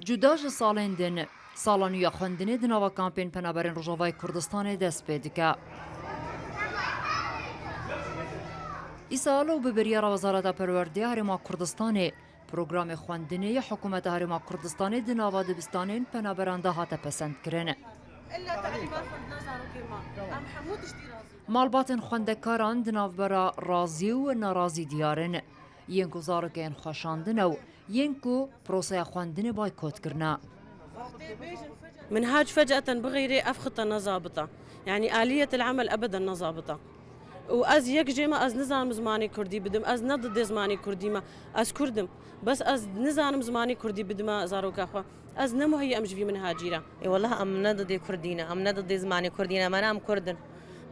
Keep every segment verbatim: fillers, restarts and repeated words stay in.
Cuda ji salên din, sala nû ya xwendinê di nava kampên penaberên Rojavayê Kurdistanê dest pê dike. Îsal û bi biryara Wezareta Perwerdê ya Herêma Kurdistanê, programê xwendinê ya Hikûmeta Herêma Kurdistanê di nava dibistanên penaberan de hate pesendkirin. Malbatên xwendekaran di navbera razî û nerazî diyar in. Yên ku zarokên xwe şandine û yên ku proseya xwendinê baykot kirine. Minhac fec'eten bixeyrê ev xite nezabita. Yanî aliyetil emel ebeden nezabita. Û ez yek jê me ez nizanim zimanê kurdî bidim, ez ne didê zimanê kurdî me. Ez kurd im. Bes ez nizanim zimanê kurdî bidime zaroka xwe. Ez ne muheyya im ji vî minhacî re. Ê weleh em ne didê kurdî ne, em ne didê zimanê kurdî ne, me ne em kurd in.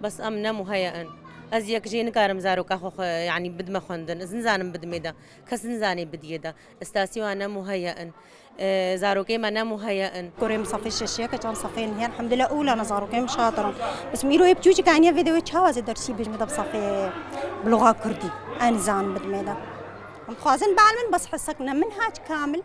Bes em ne muheyya in. Ez yek jê nikarim zaroka xwe, xwe, yanî bidime xwendin. Ez nizanim bidimê de. Kes nizanê bidiyê de. Îstasî wan ne muheyya in. Zarokê me ne muheyya in. Kurê min safê şeşiyeke çand safê nihê elhamdulillah û lana zarokê min şatir in. Bes min îro yê biçûçik aniye vê de wê çawa zê dersî bêjim de bi safê bi luxa kurdî. En zan bidmê de. Em dixwazin bal min bes hesek ne min hac kamil.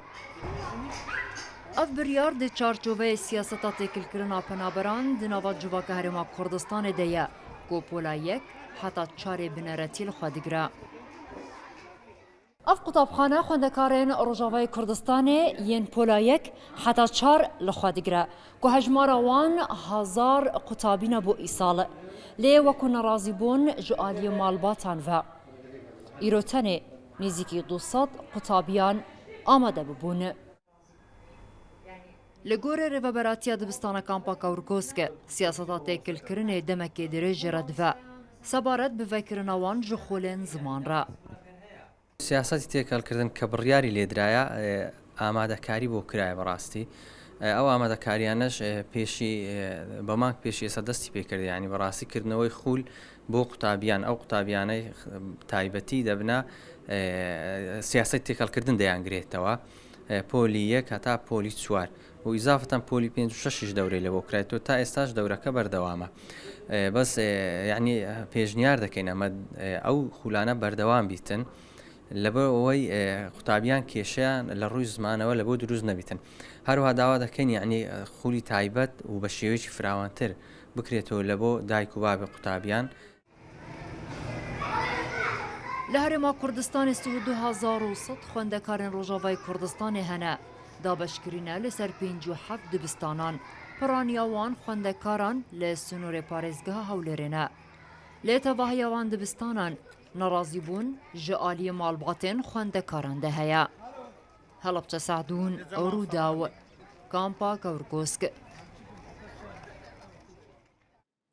Ev biryar di çarçoveyê siyaseta têkilkirina penaberan di nava civaka Herêma Kurdistanê de ye ku pola yek heta çarê bineretî li xwe digire. Ev qutabxane xwendekarên Rojavayê Kurdistanê yên pola yek heta çar li xwe digire ku hejmara wan hazar qutabî ne bo îsal. Lê wekû nerazîbûn ji aliyê malbatan ve. Îro tenê nêzîkî du sed qutabiyan amade bibûn. Li gorî Rêveberatiya Dibistana Kampa Kawrkosk, siyaseta têkilkirinê demekê dirêj jê re dive, sebaret bi vekirina wan ji xolên ziman re. Siyaseتی تێکەڵکردن کە بڕیاری لێدرایە، ئامادەکاری بۆ کرایە بەڕاستی. ئەو ئامادەکاریانەش پێشی بە مانگ پێشی ئێستا دەستی پێکردە، یانی بەڕاستی کردنەوەی خول بۆ قوتابیان، ئەو قوتابیانەی تایبەتی دەبنە سیاسەتی تێکەڵکردن دەیانگرێتەوە، پۆلی یەک هەتا پۆلی چوار و ئیزافەتەن پۆلی پێنج و شەشیش دەورەی لەبۆ کرایەوە، تا ئێستاش دەورەکە بەردەوامە. بەس یعنی پێشنیار دەکەین ئەمە ئەو خولانە بەردەوام بیتن، لەبەر ئەوەی قوتابیان کێشەیان لە ڕووی زمانەوە لەبۆ دروست نەبیتن. هەروەها داوا دەکەین یعنی خولی تایبەت و بە شێوەیەکی فراوانتر بکرێتەوە لەبۆ دایک و بابی قوتابیان. لە Herêma Kurdistanê sih û du hezar û sed xwendekarên Rojavayê Kurdistanê hene. Dabeşkirîne li ser pêncî û heft dibistanan. Piraniya wan xwendekaran li sînorê parêzgeha Hewlêrê ne. Lê tevahiya wan dibistanan nerazîbûn ji aliyê malbatên xwendekaran de heye. Helebçe Sehdûn, Rûdaw, Kampa Kawrkosk.